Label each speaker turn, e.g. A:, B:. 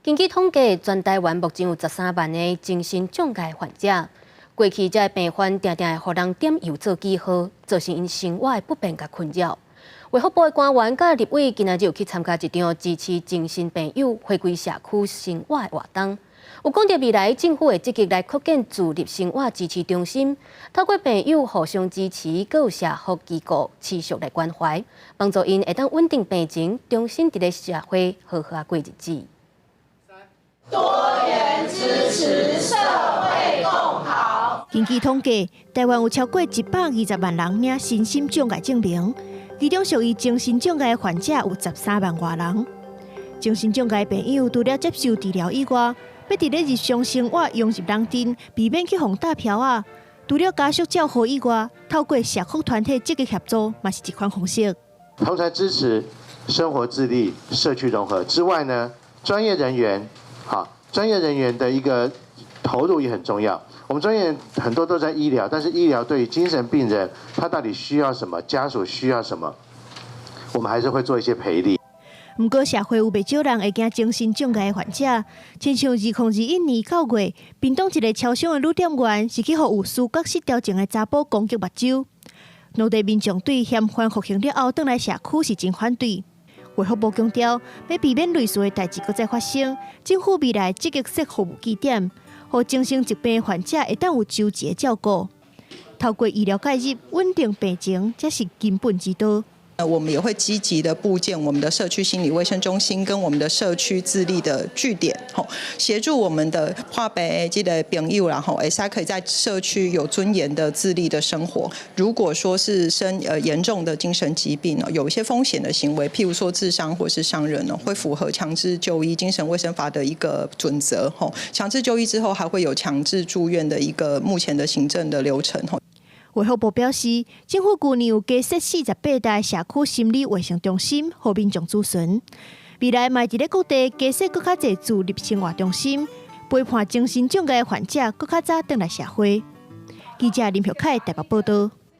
A: 根據統計，全台灣目前有13萬个精神障礙患者。過去這个病患定定會予人點油做記號，造成𪜶生活的不便佮困擾。衛福部的官員佮立委今仔日有去參加一場支持精神病友回歸社區生活的活動。有講著未來政府會積極來擴建自立生活支持中心，透過病友互相支持，閣有社福機構持續來關懷，幫助𪜶會當穩定病情，重新佇咧社會好好仔過日子。
B: 多元支持，社會共好。
C: 根據統計，台灣有超過120萬人領身心障礙證明，其中屬於精神障礙的患者有13萬外人。精神障礙病友除了接受治療以外，欲佇咧日常生活融入人陣，避免去予打標仔。除了家屬照顧以外，透過社福團體積極協助，嘛是一款方式。
D: 同儕支持生活自立、社區融合之外呢，專業人員，好，專業人員的一個投入也很重要。我們專業人很多都在醫療，但是醫療對於精神病人，他到底需要什麼，家屬需要什麼，我們還是會做一些培力。
C: 毋過社會有袂少人會驚精神障礙的患者，親像2021年9月，屏東一个超商的女店員是去予有思覺失調症的查埔攻擊目睭，當地民眾對嫌犯服刑了後轉來社區是真反對。衛福部強調，欲避免類似的代誌閣再發生，政府未來積極設服務據點，予精神疾病患者會當有周齊的照顧，透過醫療介入穩定病情，才是根本之道。
E: 我們也會積極的布建我們的社區心理衛生中心跟我們的社區自立的據點，吼，協助我們的破病的這个朋友啦，吼，會使可以在社區有尊嚴的自立的生活。如果說是生嚴重的精神疾病呢，有一些風險的行為，譬如說自傷或是傷人呢，會符合強制就醫精神衛生法的一個準則，吼，強制就醫之後還會有強制住院的一個目前的行政的流程，吼。
C: 衛福部表示，政府舊年有加設48台社區心理衛生中心，予民眾諮詢。未來嘛佇咧各地加設閣較濟自立生活中心，陪伴精神障礙患者閣較早轉來社會。記者林玉凱台北報道。